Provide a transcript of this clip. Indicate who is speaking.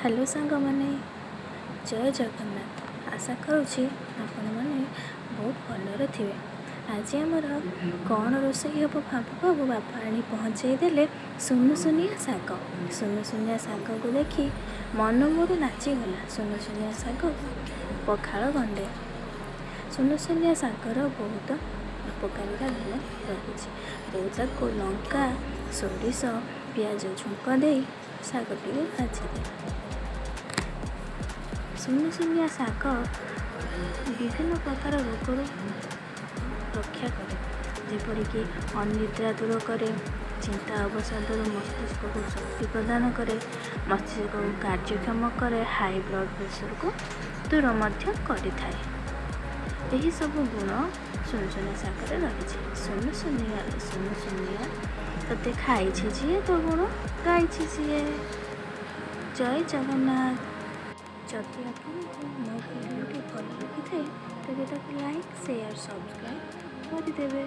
Speaker 1: Hello ସାଙ୍ଗମାନେ, ଜୟ ଜଗନ୍ନାଥ। ଆଶା କରୁଛି ଆପଣମାନେ ବହୁତ ଭଲରେ ଥିବେ। ଆଜି ଆମର କ'ଣ ରୋଷେଇ ହେବ ଭାବୁ ଭାବୁ ବାପା ଆଣି ପହଞ୍ଚେଇ ଦେଲେ ସୁନୁସୁନିଆ ଶାଗ। ସୁନୁସୁନିଆ ଶାଗକୁ ଦେଖି ମନ ମୋର ନାଚିଗଲା। ସୁନୁସୁନିଆ ଶାଗକୁ ପଖାଳ ଗଣ୍ଡେ। ସୁନୁସୁନିଆ ଶାଗର ବହୁତ ଉପକାରିତା ଗୁଣ ରହିଛି। ବୋଉ ତାକୁ ଲଙ୍କା, ସୋରିଷ, ପିଆଜ ଛୁଙ୍କ ଦେଇ ଶାଗଟିକୁ ଭାଜିଦେଲା। ସୁନୁସୁନିଆ ଶାଗ ବିଭିନ୍ନ ପ୍ରକାର ରୋଗରୁ ରକ୍ଷା କରେ, ଯେପରିକି ଅନିଦ୍ରା ଦୂର କରେ, ଚିନ୍ତା ଅବସାଦରୁ ମସ୍ତିଷ୍କକୁ ଶକ୍ତି ପ୍ରଦାନ କରେ, ମସ୍ତିଷ୍କକୁ କାର୍ଯ୍ୟକ୍ଷମ କରେ, ହାଇ ବ୍ଲଡ଼ ପ୍ରେସରକୁ ଦୂର ମଧ୍ୟ କରିଥାଏ। ଏହିସବୁ ଗୁଣ ସୁନୁସୁନିଆ ଶାଗରେ ରହିଛି। ସୁନୁସୁନିଆ ସୁନୁସୁନିଆ, ତୋତେ ଖାଇଛି ଯିଏ, ତୋ ଗୁଣ ଗାଇଛି ସିଏ। ଜୟ ଜଗନ୍ନାଥ। ଯଦି ଆପଣଙ୍କୁ ମୋ ଭିଡ଼ିଓଟି ଭଲ ଲାଗିଥାଏ, ତେବେ ତାକୁ ଲାଇକ୍, ସେୟାର, ସବସ୍କ୍ରାଇବ୍ କରିଦେବେ।